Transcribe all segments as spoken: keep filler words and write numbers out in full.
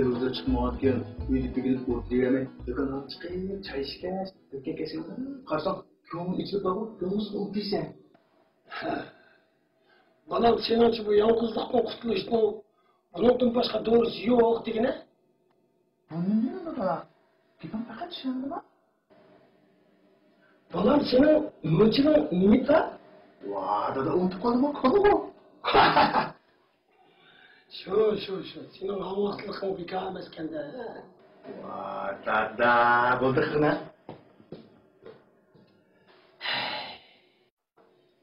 تېلېۋىزور چىقمىغانىكەن، ئۆيدە بىگىنىپ ئولتۇرۇۋەرمەي، دۇكانغا چىقىپ چاي ئىچكەچ، ئۆتكەن كەچكە قارىسام، كۆڭلۈڭ ئېچىلىپ بارغۇ، كۆڭلۈڭ ئولتۇرسەن. بالام، سېنىڭچە بۇ يالغۇزلۇقتىن قۇتۇلۇشنىڭ بۇنىڭدىن باشقا دورىسى يوق دېگىنە؟ بۇنى نېمە بۇ؟ گېپىڭ پەقەت چۈشەندىمۇ؟ بالام، سېنىڭ مۇچىنىڭ نېمىكى؟ ۋا، دادا، ئۇنتۇپ قالدىمۇ؟ كولىغۇ. شۇ، شۇ، شۇ. سېنىڭ ھاڭۋاقلىقىڭ بىكار ئەمەسكەندە. ۋا، دادا، بولدى قىلىڭە.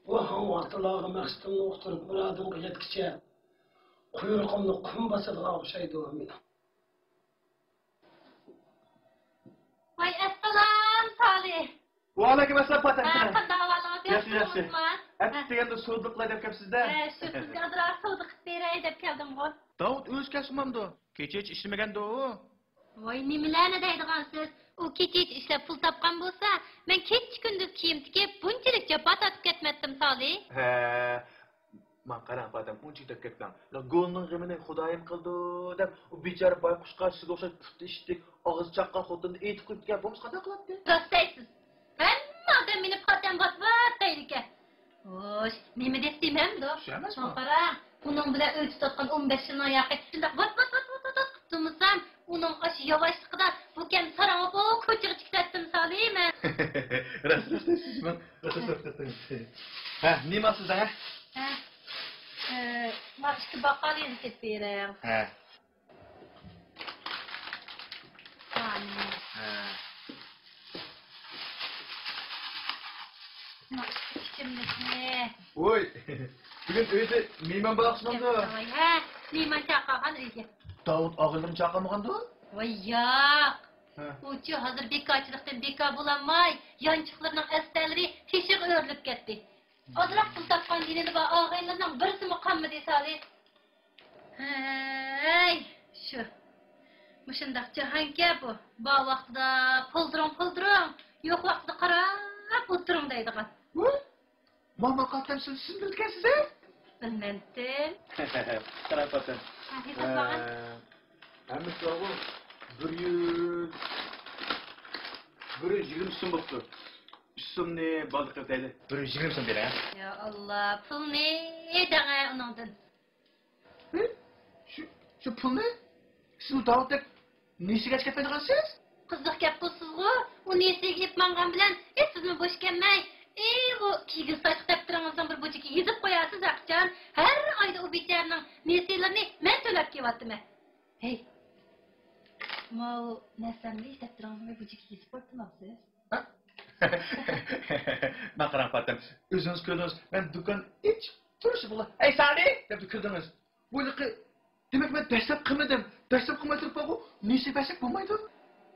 بۇ ھاڭۋاقتىلارغا مەقسىتىمنى ئۇقتۇرۇپ، مۇرادىمغا يەتكۈچە قۇيرۇقۇمنى قۇم باسىدىغان ئوخشايدۇ مېنىڭ. ۋاي، ئەسسالام، سالىھ. ۋەئەلەيكۇم ئەسسالام، پاتەم. ھە، قانداق ئەھۋالىڭىز؟ ياخشى، ياخشى، ياخشى. ياخشىمۇ؟ ئەتە دېگەندە سودىلىقلا دەپ كەپسىز-دە. ھە، شۇ، سىزگە ئازراق سودا قىلىپ بېرەي دەپ كەلدىمغۇ. داۋۇت ئۆزى كەلسە بولمامدۇ؟ كېچىچە ئىشلىمىگەندۇ ئۇ؟ ۋاي، نېمىلەرنى دەيدىغانسىز؟ ئۇ كېچىچە ئىشلەپ پۇل تاپقان بولسا، مەن كېچە-كۈندۈز كىيىم تىكىپ، بۇنچىلىك جاپا تارتىپ كەتمەتتىم، سالىھ. ھە، ماڭا قاراڭ، پاتەم، ئۇنچىلىك دەپ كەتمەڭ. گۆلنىڭ غېمىنى خۇدايىم قىلىدۇ دەپ، ئۇ بىچارە بايقۇشقا سىزگە ئوخشاش پۇت ئىشتىك، ئاغزى چاققان خوتۇننى ئېيتىپ قويۇپتىكەن، بولمىسا قانداق قىلاتتى؟ راست دەيسىز. ھەممە ئادەم مېنى پاتەم ۋات-ۋات دەيدىكەن. خوش، نېمە دەپ دېمەمدۇ؟ شۇ ئەمەسمۇ؟ قاراڭ، ئۇنىڭ بىلەن ئۆي تۇتۇۋاتقان ئون بەش يىلنىڭ ياقى شۇنداق ۋات-ۋات قىلىپ تۇرمىسام، ئۇنىڭ ئاشۇ ياۋاشلىقىدا بۇ كەم ساراڭ بولۇپ كوچىغا چىقىپ كەتتىم، سالىھ، مەن. راست، راست، سىز ماڭا راست، راست، راست. ھە، نېمە ئالسىز دەڭە؟ ھە، ئە، مانا ئىككى باقالىنى سېتىپ بېرىڭ. ھە. ھە. مانا ئىككى ئىچىملىكنى. ۋوي، بۈگۈن ئۆيدە مېھمان باقسىمامدۇ؟ ھە، مېھمان چاقىرغان ئۆيگە. داۋۇت ئاغىنىلىرىنى چاقىرمىغاندۇ؟ ۋاي ياق. ھە. ئۇچۇ ھازىر بىكارچىلىقتىن بىكار بولالماي، يانچۇقلىرىنىڭ ئەستەلىرى تېشىغا ئۆرۈلۈپ كەتتى. ئازراق پۇل تاپقان يېنىدا بار ئاغىنىلىرىنىڭ بىرسىمۇ قالمىدى، سالىھ. ھەي، شۇ. مۇشۇنداق جاھانكەن بۇ. بار ۋاقتىدا پولدۇرۇڭ، پولدۇرۇڭ، يوق ۋاقتىدا قاراپ ئولتۇرۇڭ دەيدىغان. ھە؟ ماما قاتەم سىز، سىز بىلىدىكەنسىز ھە؟ بىلمەمتىم. قاراپ قاتەم. ھە، ھېسابلىغان. ھەممىسى بارغۇ، بىر يۈز، بىر يۈز يىگىرمە سوم بوپتۇ. ئۈچ سومنى بالدۇر قىلىپ دەيلى. بىر يۈز يىگىرمە سوم بېرىڭ ھە. يا ئاللا، پۇلنى دەڭە ئۇنىڭدىن. ھە؟ شۇ، شۇ پۇلنى؟ سىزمۇ داۋۇتتەك نېسىگە ئېلىپ كەتمەيدىغانسىز؟ قىزىق گەپ قىلىسىزغۇ، ئۇ نېسىگە ئېلىپ ماڭغان بىلەن، ئى، سىزمۇ بوش كەلمەي، ئى، ئۇ كىگىز ساچلىق دەپتىرىڭىزنىڭ بىر بۇجىكى يېزىپ قويارسىز ھەقىچان. ھەر ئايدا ئۇ بىچارىنىڭ نېسىلىرىنى مەن تۆلەپ كېلىۋاتىمەن. ھەي، ماۋۇ نەرسەمنى دەپتىرىڭىزنى بۇجىكى يېزىپ قويۇپتىمامسىز؟ ھە؟ ماڭا قاراڭ پاتەم، ئۆزىڭىز كۆردىڭىز، مەن دۇكان ئېچىپ تۇرۇشى بولا، ھەي سالىھ دەپتۇ كىردىڭىز. بۇ ھېلىقى، دېمەك مەن دەسلەپ قىلمىدىم. دەسلەپ قىلماي تۇرۇپ بارغۇ، نېسى بەرسەك بولمايدۇ؟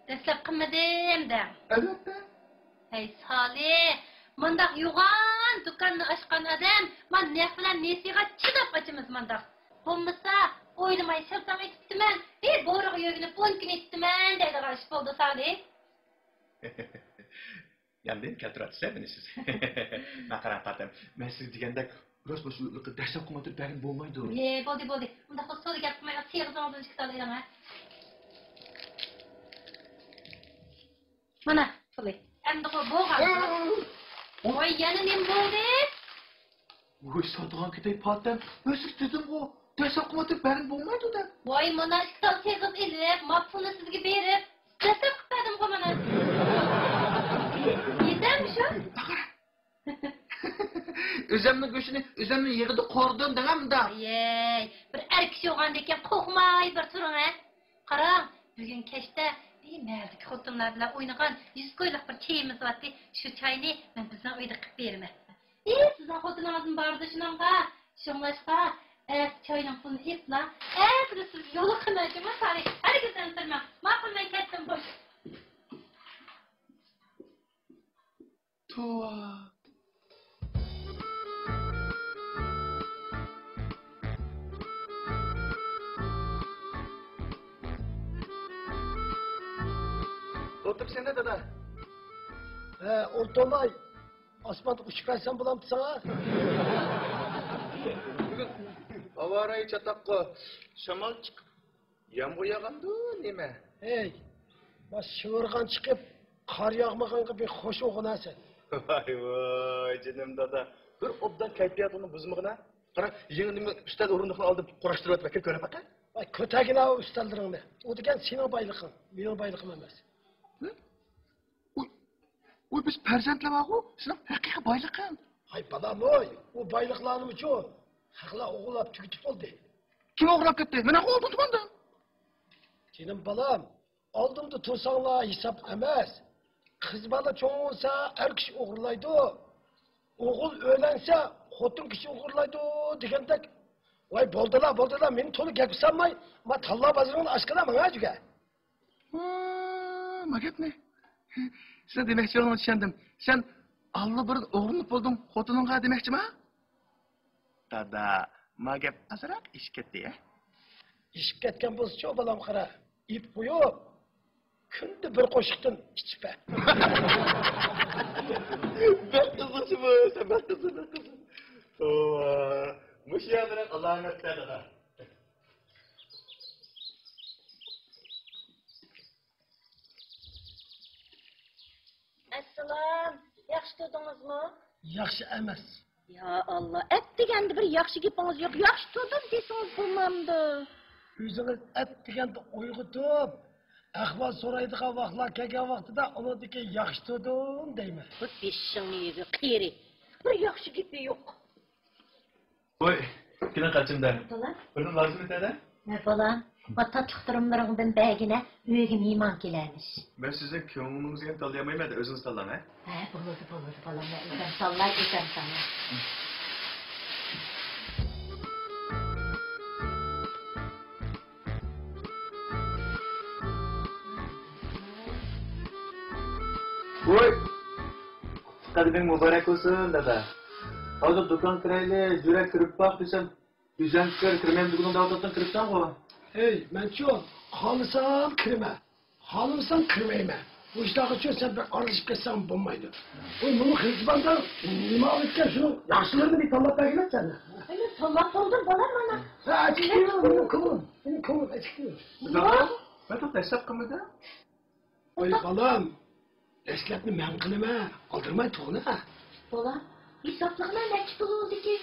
دەسلەپ قىلمىدىم دەڭ. ئەلۋەتتە. ھەي سالىھ، مۇنداق يوغان دۇكاننى ئاچقان ئادەم، مانا نەق بىلەن نېسىغا چىداپ ئاچىمىز مانداق. بولمىسا، ئويلىماي شىلتاڭ ئېتىپتىمەن، ھېي بورىغا يۆگىنىپ ئون كۈن ئېتىپتىمەن دەيدىغان ئىش بولدى سالىھ. ياندىن كەلتۈرۈۋاتىسىز مېنى سىز. ماڭا قاراڭ پاتەم، مەن سىزگە دېگەندەك راست مۇشۇ دەسلەپ قىلماي تۇرۇپ بەرگىلى بولمايدۇ. ھە، بولدى، بولدى. ئۇنداق بولسا سودىگەر قىلماي سېغىزىڭىزدىن ئىككى تال ئېلىڭ ھە. مانا پۇلى. ئەمدىغۇ بولغان. ۋاي، يەنە نېمە بولدى؟ ۋاي ساتىدىغان كېتەي پاتەم، مەن سىزگە دېدىمغۇ، دەسلەپ قىلماي تۇرۇپ بەرگىلى بولمايدۇ دەپ. ۋاي مانا ئىككى تال سېغىز ئېلىپ، ما پۇلنى سىزگە بېرىپ، دەسلەپ قىلىپ بەردىمغۇ مانا. يېتەرمۇ شۇ؟ ئۆزەمنىڭ گۆشىنى ئۆزەمنىڭ يېغىدا قورۇدۇم دەڭە مۇنداق. ۋاي، بىر ئەر كىشى بولغاندىكىن قورقماي بىر تۇرۇڭ ھە. قاراڭ، بۈگۈن كەچتە بىر مەھەللىدىكى خوتۇنلار بىلەن ئوينىغان يۈزكويلۇق بىر چېيىمىز بارتى، شۇ چاينى مەن بىزنىڭ ئۆيدە قىلىپ بېرىمەن. ئى، سىزنىڭ خوتۇنىڭىزمۇ بارىدۇ شۇنىڭغا. شۇڭلاشقا، ئەتە چاينىڭ پۇلىنى ئېلىپلا، ئەتىلا سىزگە يوللۇق قىلىۋەتكىنىمەن سالىھ. ھەرگىز ئەنسىرىمەڭ. ماقۇل، مەن كەتتىم، خوش. توۋا. ئولتۇرسەندە دادا. ھە، ئولتۇرماي. ئاسماندا ئۇچۇپ بەرسەم بولامتى ساڭا؟ بۈگۈن ھاۋا رايى چاتاققۇ. شامال چىقىپ يامغۇر ياغامدۇ نېمە؟ ھەي، ما شىۋىرغان چىقىپ، قار ياغمىغانغا بىر خوش ئوغۇنا سەن. ۋاي ۋاي، جېنىم دادا، بىر ئوبدان كەيپىياتىڭنى بۇزمىغىنا. قارا، يېڭى نېمە ئۈستەل ئورۇندۇقنى ئالدىم، قۇراشتۇرۇۋاتىمەن، كەل كۆرۈپ باقە. ۋاي، كۆتەرگىنە ئۇ ئۈستەللىرىڭنى. ئۇ دېگەن سېنىڭ بايلىقىڭ، مېنىڭ بايلىقىم ئەمەس. ھە؟ ئۇي، ئۇي، بىز پەرزەنتلەر بارغۇ، سېنىڭ ھەقىقىي بايلىقىڭ. ھاي بالام ئۇي، ئۇ بايلىقلارنىمۇچۇ خەقلەر ئوغرىلاپ تۈگىتىپ بولدى. كىم ئوغرىلاپ كەتتى؟ مەن ئوغرىلىدىم دېمەمدىم. جېنىم بالام، ئالدىمدا تۇرساڭلار ھېساب ئەمەس. قىز بالا چوڭ بولسا ئەر كىشى ئوغرىلايدۇ. ئوغۇل ئۆيلەنسە خوتۇن كىشى ئوغرىلايدۇ دېگەندەك. ۋاي بولدىلا، بولدىلا، مېنى تولا گەپكە سالماي، ما تاللا بازىرىڭنى ئاچقىنا ماڭا جۈگە. ۋا، ما گەپنى. سىز دېمەكچى بولغىنىڭىزنى چۈشەندىم. سەن ئاللىبۇرۇن ئوغرىلىنىپ بولدۇڭ، خوتۇنۇڭغا دېمەكچىما؟ دادا، ما گەپ ئازراق ئېشىپ كەتتى، ھە؟ ئېشىپ كەتكەن بولسىچۇ، بالام، قارا، ئېيىپ قويۇپ، كۈندە بىر قوشۇقتىن ئىچىپ بەر. بەك قىزىق شۇ، بەك قىزىق، بەك قىزىق. توۋا، مۇشۇ يەرلىرى ئالامەتلەر، دادا. ئەسسالام، ياخشى تۇردىڭىزمۇ؟ ياخشى ئەمەس. يا ئاللا، ئەتىگەندە بىر ياخشى گېپىڭىز يوق، ياخشى تۇردۇم دېسىڭىز بولمامدۇ؟ ئۆزىڭىز ئەتىگەندە ئويغىتىپ، ئەھۋال سورايدىغان ۋاقىتلار كەلگەن ۋاقتىدا ئۇنىڭدىن كېيىن ياخشى تۇردۇم دەيمەن. بۇ بېشىڭنى يېگىن قېرى، بىر ياخشى گېپى يوق. ۋاي، كېلىڭ قاچىمدا. بالام. بىردىن لازىم ئېتەدە؟ ھە، بالام. ما تاتلىق تۇرۇملىرىڭدىن بەرگىنە ئۆيگە مېھمان كېلەرمىش. مەن سىزنىڭ كۆڭلىڭىزگە تاللىيالمايمەن، ئۆزىڭىز تاللاڭ، ھە؟ ھە، بولىدۇ، بولىدۇ، بالام. مەن ئۆزۈم تاللاي، ئۆزۈم تاللاي. ۋوي! قەدىمىڭ مۇبارەك بولسۇن، دادا. ھازىر دۇكان كىرەيلى، جۈرەك كىرىپ باق دېسەم، ئۆزۈڭ كىر، كىرمەيمەن دېگىنىڭدە ئولتۇرساڭ كىرىپسەنغۇ. ھەي، مەنچۇ، خالىسام كىرىمەن، خالىمىسام كىرمەيمەن. بۇ ئىشلارغىچۇ سەن بەك ئارىلىشىپ كەتسەڭ بولمايدۇ. ۋوي، مۇنۇ خىلچىباندا نېمە ئالىدىكەن، شۇنىڭ ياخشىلىرىنى بىر تاللاپ بەرگىلى سەن. ئەمدى تاللاپ بولدۇم، بالام، مانا. ھە، ئەچىقىۋېرىڭ، مېنىڭ كۆڭلۈم، مېنىڭ كۆڭلۈم ئەچىقىۋېرىڭ. ياق. مەن توپ ھېساب قىلمىدىم. ۋوي، بالام، دەسلەپنى مەن قىلىمەن، ئالدىرىماي تۇرغىنا. بالام، ھېسابلىغىنا نەچچە پۇل بولدىكىن؟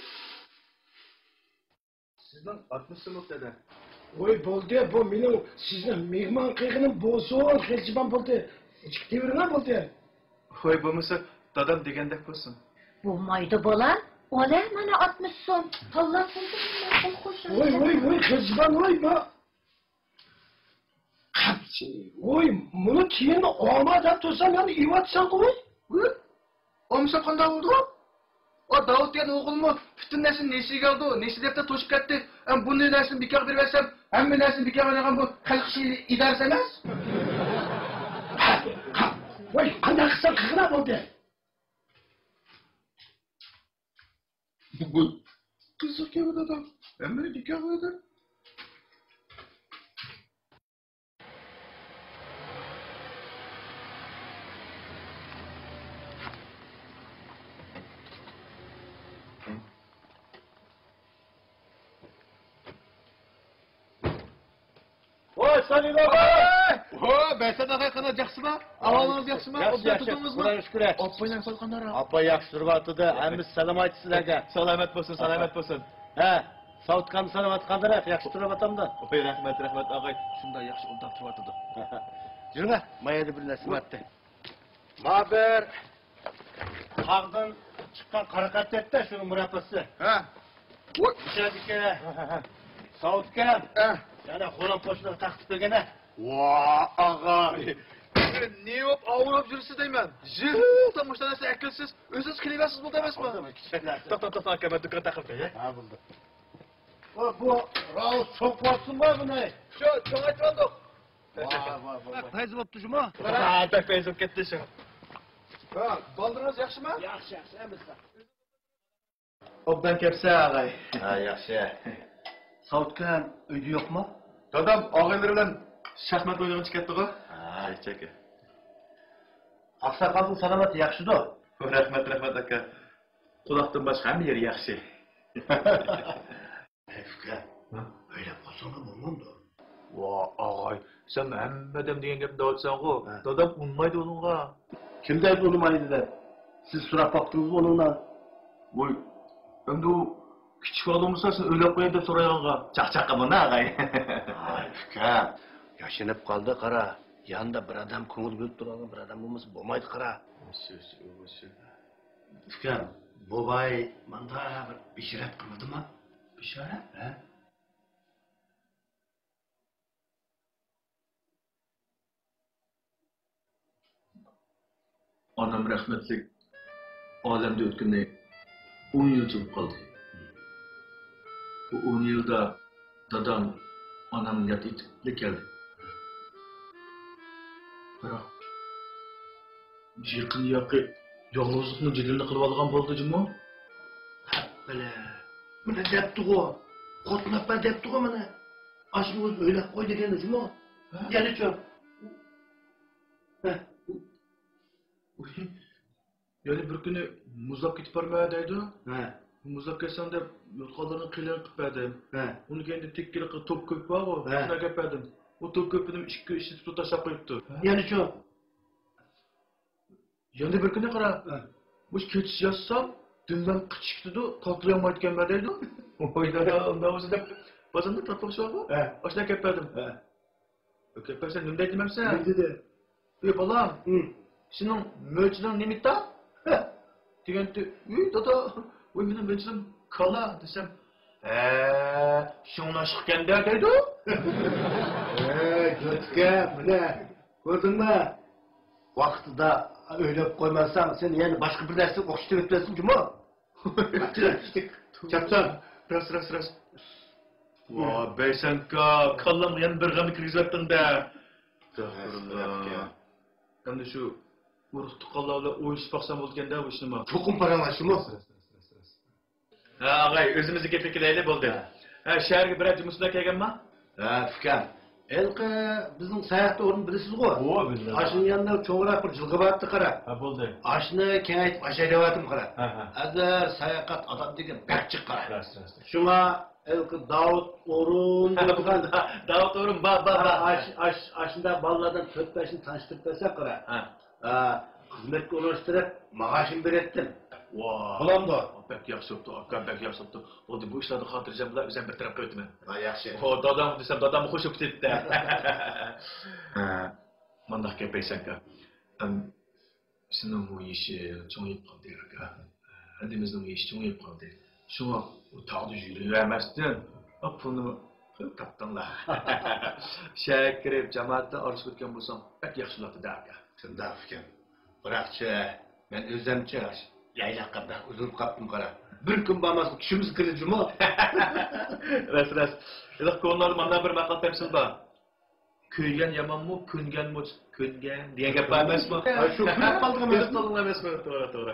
سىزنىڭ ئاتمىش سوملۇق دەدە. ۋوي، بولدى، بۇ مېنىڭ سىزنى مېھمان قىلغىنىم بولسۇن، خېلىچىبان بولدى. ئىچىگە تېۋىرىڭە بولدى. ۋوي، بولمىسا دادام دېگەندەك بولسۇن. بولمايدۇ، بالام. ئالە، مانا ئاتمىش سوم. تاللاپ بولدى، ماقۇل خوش. ۋوي، ۋوي، ۋوي، خېلىچىبان، ۋوي، ما. قاپچى، ۋوي، مۇنۇ تىيىننى ئالما دەپ تۇرسام، يەنە ئېۋاتساڭغۇ، ۋوي. ھە؟ ئالمىسا قانداق بولىدۇ؟ ئا، داۋۇت دېگەن ئوغۇلمۇ پۈتۈن نەرسىنى نېسىگە ئالدى، نېسى دەپتەر توشۇپ كەتتى. ئەمما بۇنى نەرسىنى بىكارغا بېرىۋەتسەم، ھەممە نەرسىنى بىكارغا بېرىدىغان بۇ خەلق ئىشى ئىدارىسى ئەمەس. ۋوي، قانداق قىلساڭ قىلغىنا بولدى. بۇ قىزىق گەپ دادا. ھەممىنى بىكار قىلدى. ۋاي، سالىم ئاغا! ۋو، بەسەت ئاغا، قانداق، ياخشىما؟ ئەھۋالىڭىز ياخشىما؟ ياخشى، ئوبدان ياخشى. تۇردىڭىزمۇ؟ خۇدايغا شۈكۈر. ئاپاينىڭ ئەھۋالى قانداقراق؟ ئاپا ياخشى تۇرۇۋاتىدۇ. ھەممىسى سالام ئېيتتى سىلەرگە. سالامەت بولسۇن، سالامەت بولسۇن. ھە، ساۋۇتكاننىڭ سالامىتى قانداقراق؟ ياخشى تۇرۇۋاتامدۇ؟ ۋاي، رەھمەت، رەھمەت، ئاغاي. شۇنداق ياخشى ئوبدان تۇرۇۋاتىدۇ. يۈرۈڭە، ما يەردە بىر نەرسە بارتتى. ما بىر تاغدىن چىققان قارا قاتتى، شۇنىڭ مۇرەپپىسى. ھە. ئىچەردىكى ساۋۇتكەن. ھە. يەنە غۇلام قوشنىغا تارقىتىپ بەرگەن. ۋا، ئاغا. نېمە بولۇپ ئاۋۇرۇپ يۈرسىز دەيمەن. يىلدا مۇشۇنداق نەرسە ئەكىلسىز، ئۆزىڭىز كېلىۋەرسىز بولدى ئەمەسمۇ؟ توختا، توختا، ئاكا، مەن دۇكان تاقىپ كەلگەن. ھە، بولدى. ۋا، بۇ راۋۇس چوقۇۋاتسىنغۇ بۇنى. شۇ، چوڭ ئېيتىۋالدۇق. ۋاي، ۋاي، ۋاي، ۋاي. پەيزى بوپتۇ شۇمۇ؟ ھە، بەك پەيزى بوپ كەتتى شۇ. ھە، بالدۇرىڭىز ياخشىمۇ؟ ياخشى، ياخشى، ھەممىسى. ئوبدان كەپسەن، ئاغاي. ھە، ياخشى. ساۋۇتكەن ئۆيدە يوقمۇ؟ دادام ئاغىنىلىرى بىلەن شاھمات ئوينىغىلى چىقىپ كەتتىغۇ. ھە. چەكچەك. ئاقساقالنىڭ سالامىتى ياخشىدۇ؟ رەھمەت، رەھمەت، ئاكا. قۇلاقتىن باشقا ھەممە يېرى ياخشى. ھەي، ئۇكا، ھە؟ ئۆيلەپ قويساڭلار بولمامدۇ؟ ۋا ئاغاي، سەن ھەممە ئادەم دېگەن گەپنى دەۋاتىسەنغۇ؟ ھە. دادام ئۇنىمايدۇ ئۇنىڭغا. كىم دەيدۇ ئۇنىمايدۇ دەپ؟ سىز سوراپ باقتىڭىزمۇ ئۇنىڭدىن؟ ۋوي، ئەمدى ئۇ كىچىك بالا بولمىسا سېنى ئۆيلەپ قوياي دەپ سورايدىغانغا چاقچاق قىلمىدى ئاغاي. ھاي ئۇكام، ياشىنىپ قالدى قارا. ياندا بىر ئادەم كۆڭۈل بۆلۈپ تۇرىدىغان بىر ئادەم بولمىسا بولمايدۇ قارا. ئۇكام، بوۋاي مانداق بىر بېشارەت قىلمىدىما؟ بېشارەت؟ ھە؟ ئانام رەھمەتلىك ئالەمدىن ئۆتكىنى ئون يىلچە بولۇپ قالدى. بۇ ئون يىلدا دادام ئانامنى ياد ئېتىپلا كەلدى. بىراق، يېقىن ياقى يالغۇزلۇقنىڭ جېدىلىنى قىلىۋالغان بولدى جۇمۇ. ھەپپىلە، مانا دەپتىغۇ، قوتلاپلا دەپتىغۇ مانا. ئاشۇنى ئۆزى ئۆيلەپ قوي دېگەندە جۇمۇ. ھە؟ يەنىچۇ؟ ھە. يەنە بىر كۈنى مۇزلاپ كېتىپ بارىمەن دەيدۇ. ھە. مۇزلاپ كەتسەڭ دەپ يوتقانلىرىنى قېلىن قىلىپ بەردىم. ھە. ئۇنىڭ كەينىدە تېككىلىك توپ كۆپۈك بارغۇ، ھە، شۇنى ئەكەپ بەردىم. ئۇ توپ كۆپۈكنى ئىككى ئۈچ سېتىپ تاشلاپ قويۇپتۇ. يەنىچۇ؟ يەنە بىر كۈنى قارا. ھە. مۇشۇ كېچىسى ياتسام، دۈمبەم قىچىشىپ كېتىدۇ، تاتلىيالمايدىكەنمەن دەيدۇ. ۋوي دادا، ئۇنداق بولسا دەپ، بازاردا تاتلىق شۇ بارغۇ؟ ھە. ئاشۇنى ئەكەپ بەردىم. ھە. ئەكەپ بەرسەم نېمە دەيدۇ دېمەمسەن؟ نېمە دېدى؟ ئەي بالام، ھە، سېنىڭ مۆچىنىڭ نېمىتتا؟ ھە. دېگەنتى، ئۇي دادا، ۋوي مېنىڭ مۆچىنىم كالا دېسەم، ھە، شۇڭلاشقىكەن-دە دەيدۇ. ھەي جوتكا، مانا كۆردۈڭمۇ؟ ۋاقتىدا ئۆيلەپ قويمىساڭ، سېنى يەنە باشقا بىر نەرسىگە ئوخشىتىۋېتىپتۇ جۇمۇ. كەپسان. راست، راست، راست. ۋا بەيسەنكا، كاللامغا يەنە بىر غەمنى كىرگۈزۈۋەتتىڭ-دە. ئەستەغپۇرۇللا. ئەمدى شۇ ئۇرۇق-تۇغقانلار بىلەن ئويلىشىپ باقسام بولىدىكەن-دە بۇ ئىشنىمۇ. چوقۇم پاراڭلاشىمۇ. ھە، ئاغاي، ئۆزىمىزنىڭ گېپىگە كېلەيلى، بولدى. ھە. ھە، شەھەرگە بىرەر جۇمۇسىلەر كەلگەنما؟ ھە، ئۇكام. ھېلىقى بىزنىڭ ساياھەت ئورنىنى بىلىسىزغۇ؟ ئوۋ، بىلىمەن. ئاشۇنىڭ يېنىدا چوڭراق بىر جىلغا بارتتى قارا. ھە، بولدى. ئاشۇنى كېڭەيتىپ ئاچاي دەۋاتىم قارا. ھە، ھە. ھازىر ساياھەت ئادەم دېگەن بەك جىق قارا. راست، راست. شۇڭا ھېلىقى داۋۇت ئورۇن دېگەن. داۋۇت ئورۇن، بار، بار، بار. ئاش-، ئاش-، ئاشۇنداق بالىلاردىن تۆت-بەشنى تانىشتۇرۇپ بەرسەڭ قارا. ھە. ھە، خىزمەتكە ئورۇنلاشتۇرۇپ، مائاشىنى بېرەتتىم. ۋاھ. بولامدۇ؟ بەك ياخشى بوپتۇ، ئاكا، بەك ياخشى بوپتۇ. بولدى، بۇ ئىشلاردا خاتىرجەم بولا، ئۆزۈم بىر تەرەپ قىلىۋېتىمەن. ھە، ياخشى. ھو، دادام دېسەم، داداممۇ خوش بوپتۇ دەيدۇ. ھە، مانداق گەپ ئەيسەنكا. ئەم، سېنىڭمۇ يېشىڭ چوڭىيىپ قالدى، ئاكا. ھەممىمىزنىڭ يېشى چوڭىيىپ قالدى. شۇڭا ئۇ تاغدا يۈرۈۋەرمەستىن، ئا، پۇلنىمۇ قىلىپ تاپتىڭلار. شەھەرگە كىرىپ، جامائەت بىلەن ئارىلىشىپ ئۆتكەن بولساڭ، بەك ياخشى بولاتتى-دە، ئاكا. شۇنداق ئىكەن. بىراقچە، مەن ئۆزۈمچە يايلاققا بەك ئۇزىنىپ قاپتىم، قارا. بىر كۈن بارماسقا چۈشىمىزگە كىردى جۇمۇ. راست، راست. ھېلىقى كونىلاردا مانداق بىر ماقال تەمسىل بار. كۆيگەن يامانمۇ، كۆنگەنمۇ، كۆنگەن دېگەن گەپ بار ئەمەسمۇ؟ ھە، شۇ كۆنۈپ قالدىغان ئەمەسمۇ؟ كۆنۈپ قالدىغان ئەمەسمۇ؟ توغرا، توغرا.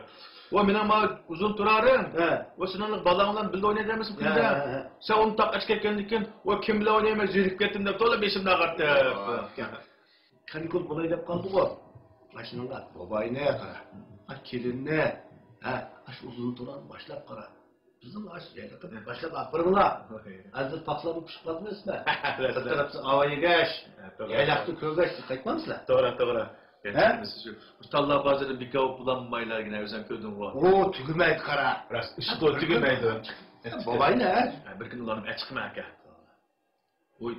ۋا مېنىڭ مانا ئۇزۇن تۇرارىم. ھە. ۋا سېنىڭ بالىڭ بىلەن بىللە ئوينايدىغان ئەمەسمۇ ھە، كۈندە؟ ھە، ھە. سەن ئۇنى تاققا ئەچىكەتكەندىن كېيىن، ۋا كىم بىلەن ئوينايمەن، زېرىكىپ كەتتىم دەپ تولا بېشىمنى ئاغرىتىپ. ۋا، كانىكۇل بولاي دەپ قالدىغۇ. ئاشۇنىڭغا بوۋاينى قارا، ئا، كېلىننى، ھە، ئاشۇ ئۇزۇن تۇرارنى باشلاپ قارا. بىزنىڭ ئاشۇ يايلاققا باشلاپ ئاپىرىڭلار. ھەزىر پاخلارمۇ پىشىپ قالدىمۇ ئەسلى؟ بىر تەرەپتە ئاۋا يېگەچ، ھە، توغرا. يايلاقتا كۆرگەچ قايتمامسىلەر؟ توغرا، توغرا. ھە؟ بۇ تاللا بازىرى بىكار بولالمايلارگىنە ئۆزۈڭ كۆردۈڭغۇ. ئۇ تۈگىمەيدۇ قارا. راست، ئىش بۇ تۈگىمەيدۇ. بوۋاينى، ھە؟ ھە، بىر كۈنى ئۇلارنى ئەچىقىمەن ئاكا. ۋوي،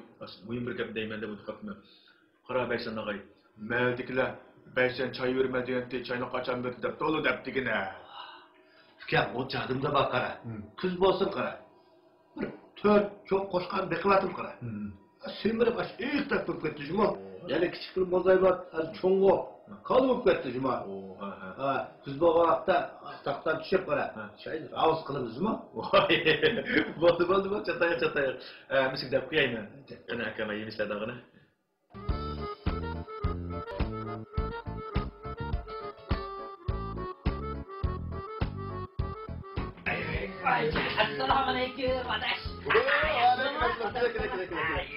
مۇھىم بىر گەپ دەيمەن دەپ ئۇنتۇپ قاپتىمەن. قارا بەيسەن ئاغاي، مەھەللىدىكىلەر بەيسەن چاي بېرىمەن دېگەنتى، چاينى قاچان بېرىدۇ دەپ تولا دەپتىكىنە. ئۇكام، ئۇ چاغدىمدا بار قارا. ھىم. كۈز بولسۇن قارا. بىر تۆت چوڭ قوچقارنى بېقىۋاتىم قارا. ھىم. سېمىرىپ ئاش ئېيىقتەك بولۇپ كەتتى جۇمۇ. يەنە كىچىك بىر موزاي بار، ھازىر چوڭغۇ. كالا بولۇپ كەتتى جۇمۇ. ھە، ھە. ھە، كۈز بولغان ۋاقىتتا تاختىدىن چۈشۈپ قارا. ھە. چاينى راۋۇز قىلىمىز جۇمۇ. ۋاي، بولدى، بولدى، بولدى، چاتاياق، چاتاياق. ھە، مىسىك دەپ قويايمەن. قېنى ئاكام، يېمىسىلەر داغىنى. ئەسسالامۇئەلەيكۇم، ئاداش. ۋەئەلەيكۇم ئەسسالام. كىرە، كىرە، كىرە، كىرە، كىرە.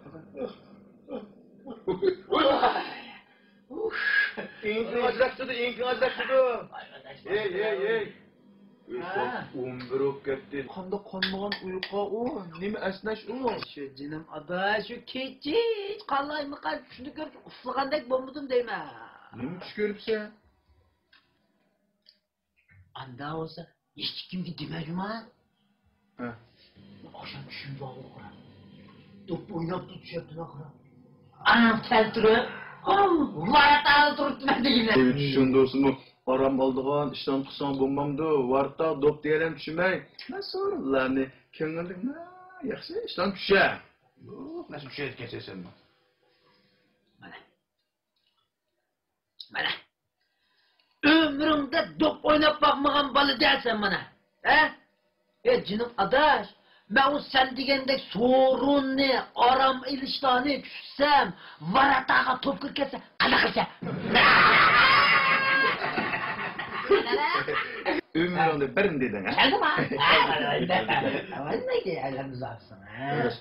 ئېڭىكىڭ ئاجراپ كېتىدۇ، ئېڭىكىڭ ئاجراپ كېتىدۇ. ھەي، ھەي، ھەي. ھە. ئون بىر بولۇپ كەتتى. قانداق قانمىغان ئۇيقۇ ئۇ؟ نېمە ئەسنەش ئۇ؟ شۇ جېنىم ئادا، شۇ كېچە ھېچ قانلايمىقان چۈشنى كۆرۈپ ئۇخلىغاندەك بولمىدىم دەيمەن. نېمە چۈش كۆرۈپسەن؟ ئاندا بولسا ھېچكىمگە دېمە جۇما. ھە. ئاخشام چۈشۈم بارغۇ قارا. دوپ ئويناپتۇ چۈشەپتۇ قارا. ئانا تەلتۈرۈپ، ۋاراتاغا تۇرۇپتىمەن دېگىنە. ئۆي چۈشۈم دېسىمۇ ئارام ئالىدىغان ئىشلارنى قىلساڭ بولمامدۇ؟ ۋاراتاغ دوپ دېگەنلەرنى چۈشىمەي، مەن سورۇنلارنى كۆڭۈللۈك ياخشى ئىشلارنى چۈشە. يوق، مەن چۈشەيدىكەن سەن. مانا. مانا. ئۆمرۈڭدە دوپ ئويناپ باقمىغان بالا دەسەن مانا. ھە؟ ئە، جېنىم ئاداش، مەن ئۇ سەن دېگەندەك سورۇننى، ئارام ئېلىشلارنى چۈشسەم، ۋاراتاغا توپ كىرىپ كەتسە، قانداق قىلىسەن؟ ئۆمرۈڭدە بىرنى دېدىڭ، ھە؟ كەلدىما؟ ھە، ئەلۋەتتە. ئەلۋەتتە، ئەلۋەتتە. ئەلۋەتتە.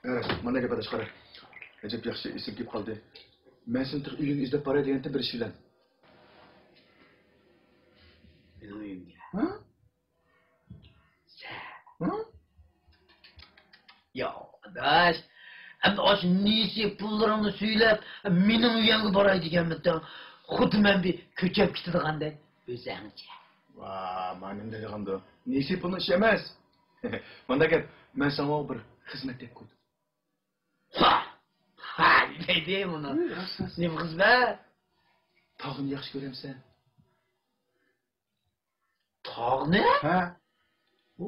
ئەرەس، مانا گەپ ئاداش، قارا. ئەجەب ياخشى ئېسىمگە كېلىپ قالدى. مەن سېنى تېخى ئۆيۈڭگە ئىزدەپ باراي دېگەنتىم بىر ئىش بىلەن. مېنىڭ ئۆيۈمگە. ھە؟ سەن. ھە؟ يا ئاداش، ئەمدى ئاشۇ نېسى پۇللىرىڭنى سۈيلەپ، مېنىڭ ئۆيۈمگە باراي دېگەنمىتىڭ؟ خۇددى مەن بىر كۆچۈپ كېتىدىغاندەك. ئۆزەڭچە. ۋا، مانا نېمە دەيدىغاندۇ؟ نېسى پۇلنىڭ ئىشى ئەمەس. مانداق گەپ، مەن ساڭا بىر خىزمەت دەپ قويدۇم. ھا! ھا! دەيدۇ مۇنۇ. ئى، راست، راست. نېمە خىزمەت؟ تاغنى ياخشى كۆرەمسەن؟ تاغنى؟ ھە. ئۇ.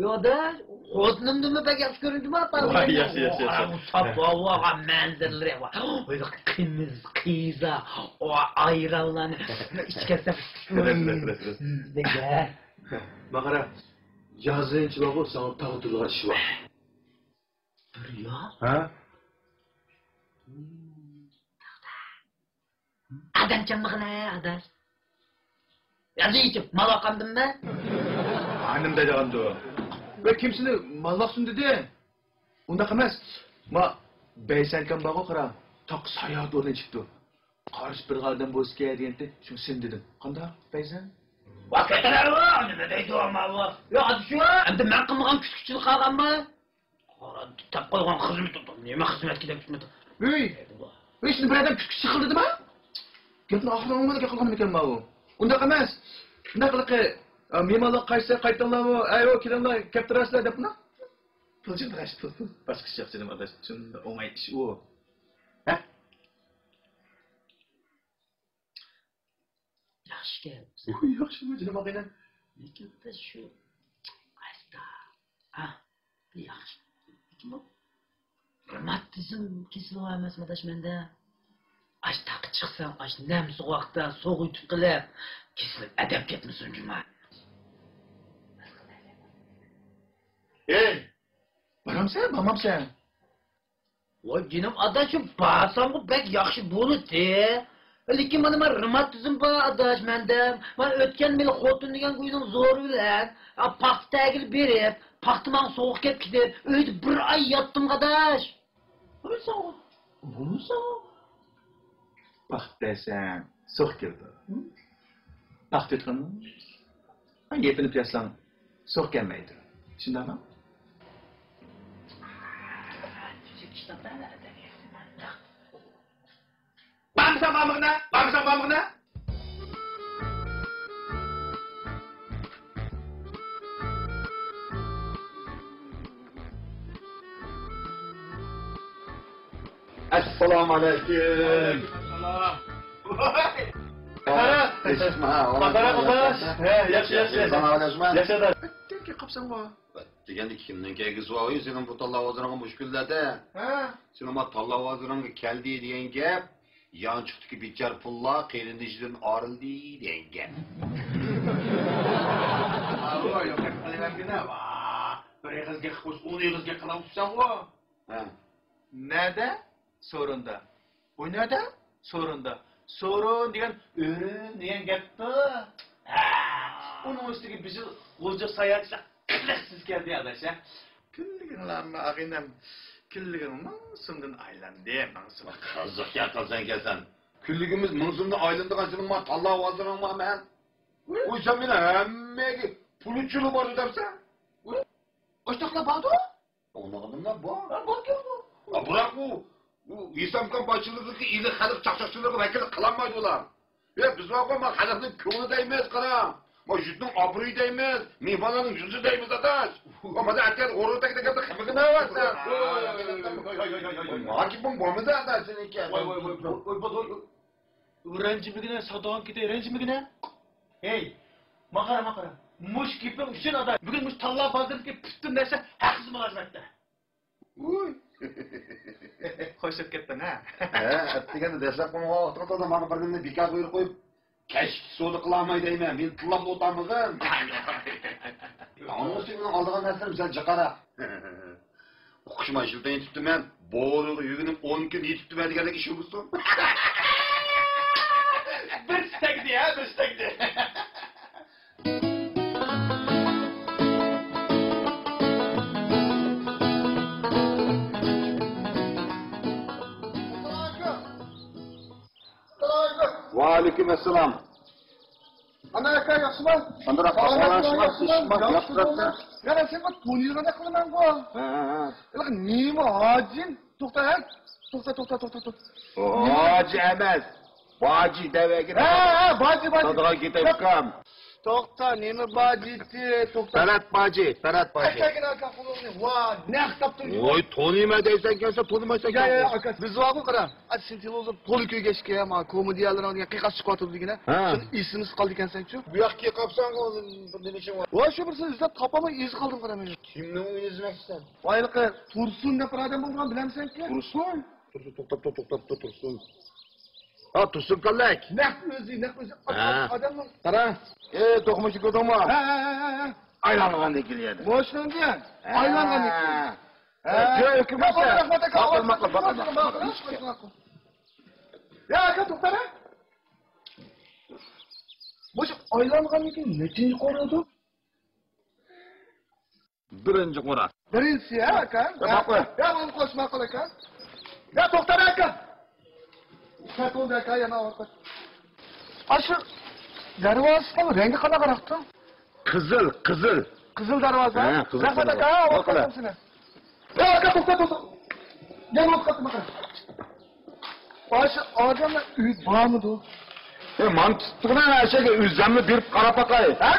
يا ئاداش، خوتۇنۇمدىنمۇ بەك ياخشى كۆرۈندىمۇ تاغنى؟ ۋاي، ياخشى، ياخشى، ياخشى. ئۇ تاپاۋالغان مەنزىرىلىرى بار. ئۇ قىمىز، قىزا، ئۇ ئايرانلارنى ئىچكەنسەن. راست، راست، راست. دەيدۇ. ماقارا، يازىنچە بارغۇ، ساڭا تاغدا تۇرىدىغان ئىش بار. بىر ياز؟ ھە؟ ئادەمچانمىغىنە، ئاداش. يازىچە مال باقامدىممەن؟ ھانىم دەيدىغاندۇ. ۋە كىم سېنى مال باقسۇن دېدى؟ ئۇنداق ئەمەس. ما، بەيسەنكام بارغۇ، قارا. تاق ساياھەت ئورنىدىن چىقتى. قارشى بىر ئادەم بولسىكەن دېگەنتى، شۇڭا سېنى دېدىم. قانداق، بەيسەن؟ ۋا كۆتۈرەرۋۇ، نېمە دەيدۇ ئامما بۇ؟ يا، ئادىشۇ، ئەمدى مەن قىلمىغان كۈتكۈچىلىك قالغانمۇ؟ قارا، دەپ قويغان خىزمىتى، نېمە خىزمەتكە دەپ كۈتمىدى؟ ئۆي، ئۆي، سېنى بىر ئادەم كۈتكۈچى قىلدىما؟ گەپنى ئاخىرىنى ئاڭلىماي گەپ قىلغانمىكەن ماۋۇ؟ ئۇنداق ئەمەس. شۇنداق قىلىقى، ئە، مېھمانلار قايتسا، قايتىڭلارمۇ؟ ئەي، ئۇ، كېلىڭلار، كەپ تۇرارسىلەر دەپلا. پۇل جىق، پۇل، پۇل. باشقىچە ياق جېنىم ئاداش. شۇنداق ئوڭاي ئىش ئۇ. ھە؟ ياخشىكەن. ياخشىمۇ جېنىم ئاغىنەم؟ لېكىن بىز شۇ ئاستا. ھا، ياخشى. لېكىن بۇ رېماتىزم كېسىلى بار ئەمەسمۇ ئاداش مەندە؟ ئاش تاغقا چىقسام، ئاش نەم سوغۇقتا سوغۇيتۇپ قېلىپ، كېسىلىپ ئەدەپ كەتمىسۇن جۇما. ھەي! بارامسەن، بارمامسەن؟ ۋاي جېنىم ئاداش، شۇ بارسامغۇ بەك ياخشى بولىتتى. لېكىن مانا، مانا رېماتىزم بار ئاداش مەندە. مانا ئۆتكەن مېلى خوتۇن دېگەن ئۆينىڭ زورى بىلەن، ئا، پاختا تەگىلى بېرىپ، پاختا ماڭا سوغۇق كەپ كېتىپ، ئۆيدە بىر ئاي ياتتىم ئاداش. بولمىسا، بولمىسا. پاختا دېسەڭ سوغۇق كېلىدۇ. پاختا ئېيتقىنىڭ، يېپىنىپ ياتساڭ سوغۇق كەلمەيدۇ. شۇنداقمۇ؟ بارمىساڭ بارمىغىنا، بارمىساڭ بارمىغىنا. ئەسسالامۇ ئەلەيكۇم. قارا. قارا قارداش. ھە، ياخشى، ياخشى. ساڭا ئاداش. ياخشى ئاداش. ئەتتەڭ كېلىپ قاپسەنغۇ؟ دېگەندە كىمنىڭ كەلگۈسى بار؟ سېنىڭ بۇ تاللا بازىرىڭغا مۇشۇ كۈنلەردە. ھە؟ سېنىڭ ما تاللا بازىرىڭغا كەلدى دېگەن گەپ، يانچۇقتىكى بىچار پۇللار قېرىندىشىدىن ئايرىلدى دېگەن گەپ. ئاۋۇ، يوق، قىلىۋەرگىنە. ۋا، بىر ئېغىز گەپ قىلىپ، ئون ئېغىز گەپ قىلىۋاتىسەنغۇ. ھە. نەدە؟ سورۇندا. ئۇ نەدە؟ سورۇندا. سورۇن دېگەن ئۆرۈن دېگەن گەپتۇ. ھە، ئۇنىڭ ئۈستىگە بىزنىڭ غۇلجا ساياھەتچىلەر قىلىقسىز كەلدى ئاداش، ھە. كۈنلۈكۈڭلارمۇ ئاغىنەم، كۈنلۈكۈڭ مىڭ سومدىن ئايلاندى، مىڭ سوم. قىزىق گەپ قىلسەن ئىكەنسەن. كۈنلۈكىمىز مىڭ سومدىن ئايلىنىدىغان سېنىڭ ما تاللا ۋازىرىڭ بارمەن. ۋۇي. ۋۇي، سەن مېنى ھەممىگە پۇلى چۇلى بار دەپسەن. ۋۇي. ئاشۇنداقلا باردۇ. ئۇنىڭدىن بار. ھە، باركەن بۇ. ھە، بىراق ئۇ، ئۇ ھېسامخان باشچىلىقىدىكى ئىلى خەلق چاقچاقچىلىرىغا ۋەكىللىك قىلالمايدۇ ئۇلار. يا، بىز بارغۇ، ما خەلقنىڭ كۆڭلى دەيمىز، قارا. ما يۇرتنىڭ ئابرۇيى دەيمىز، مېھمانلارنىڭ يۈزى دەيمىز، ئاداش. ما مانا ئەتىگەن ئورۇن تەگدە گەپنى خېمىغىنە ئەۋەتسە. ۋاي، ۋاي، ۋاي، ۋاي. ما گېپىڭ بولمىدى، ئاداش، سېنىڭكى. ۋاي، ۋاي، ۋاي، ۋاي. رەنجىمىگىنە، ساداڭ كېتەي، رەنجىمىگىنە. ھەي، ماقارا، ماقارا. مۇشۇ گېپىڭ ئۈچۈن ئادا، بۈگۈن مۇشۇ تاللا بازىرىدىكى پۈتۈن نەرسە ھەقسىز مۇلازىمەتتە. ۋۇي. خوش بولۇپ كەتتىڭ، ھە؟ ھە، ئەتىگەندە دەسلەپ قويغان ۋاقتىدا ماڭا بىر نېمىنى بىكار بۇيرۇق قويۇپ، كەچلىك سودا قىلالماي دەيمەن. مېنى تىللاپ ئولتۇرمىغىن. ئۇنىڭ ئۈچۈن مېنىڭ ئالىدىغان نەرسىلىرىم سەل جىقراق. ئوقۇشماي شىلتىن يېتىپتىمەن، بورىغا يۈگۈنۈپ ئون كۈن يېتىپتىمەن دېگەندەك ئىش بولسۇن. بىرسى تەگدى، ھە، بىرسى تەگدى. ۋەئەلەيكۇم ئەسسالام. ئانا ئاكا، ياخشىما؟ قانداق ئەھۋال؟ سالامەتمۇ، ياخشىما؟ ياخشىما؟ ياخشى، ياخشى. يەنە سېنى تونۇيدىغاندەك قىلىمەنغۇ. ھە، ھە، ھە. نېمە ھاجىم؟ توختا، ھە؟ توختا، توختا، توختا، توختا. ھاجى ئەمەس. باجى دەۋەرگىن. ھە، ھە، باجى، باجى. سادىغا كېتەي، ئۇكام. توختا، نېمە باجىسى؟ توختا. پەرھات باجى، پەرھات باجى. ئەكەلگىن ئاكا قولۇڭنى. ۋا، نەق تاپتىم. ۋاي، تونۇيمەن دەيسەن ئىكەنسەن، تونۇمايسەن. يا، يا، يا، ئاكا. بىز بارغۇ، قارا. ئا، سېنى تېلېۋىزور تولا كۆرگەچكە، ما كومېدىيەلىرىڭ دېگەن قىيقاس چىقىۋاتىدۇ دېگىنە. ھە. شۇنى ئېسىمىز قالدى ئىكەنسەنچۇ. بۇ ياققا كېلىپ قاپسەنغۇ، بىر نېمە ئىشىڭ بار؟ ۋاي، شۇ بىرسىنى ئىزدەپ تاپالماي ئېزىپ قالدىم، قارا مەن. كىمنىڭ ئۆيىنى ئىزدىمەكچىسەن؟ ۋاي، ھېلىقى تۇرسۇن دەپ بىر ئادەم بولىدىغان، بىلەمسەنكى؟ تۇرسۇن؟ تۇرسۇن، توختاپ، توختاپ، توختاپ، تۇرسۇن. ھا، تۇرسۇن كاللەك. نەق ئۆزى، نەق ئۆزى. ھە. ئادەمنىڭ. قارا. ئېي، توقۇمىشنى كۆردۈڭمۇ؟ ھە، ھە، ھە، ھە. ئايلانغاندىن كېلىدۇ. مۇشۇنىڭ دېگەن. ھە. ئايلانغاندىن كېلىدۇ. ھە. يا، يا، رەھمەت ئاكا، ماقۇل، ماقۇل، ماقۇل، ماقۇل، ماقۇل. يا، ئاكا، توختاڭ. مۇشۇ ئايلانغاندىن كېيىن نەچچىنچى قورۇدۇ؟ بىرىنچى قورا. بىرىنچىسى، ھە، ئاكا؟ يا، ماقۇل. يا، ماقۇل، قوش، ماقۇل، ئاكا. يا، توختاڭ، ئاكا. سەت بولدى، ئاكا، يەنە ئاۋۇرتتى. ئاشۇ دەرۋازىسىنىڭ رەڭگى قانداقراقتۇ؟ قىزىل، قىزىل. قىزىل دەرۋازا؟ ھە، قىزىل، رەھمەت، قىزىل. ئاكا، ھە، ماقۇل. ئاۋۇرتتۇم سېنى. يا، ئاكا، توختا، توختا. يەنە ئوت قاتتىم، ئاكا. ئاشۇ ئادەمنىڭ ئۆيى بارمىدۇ؟ ئە، مانا تۇتتۇغۇنا ئەشەگە ئۆزۈمنى بېرىپ قاراپ باقاي. ھە؟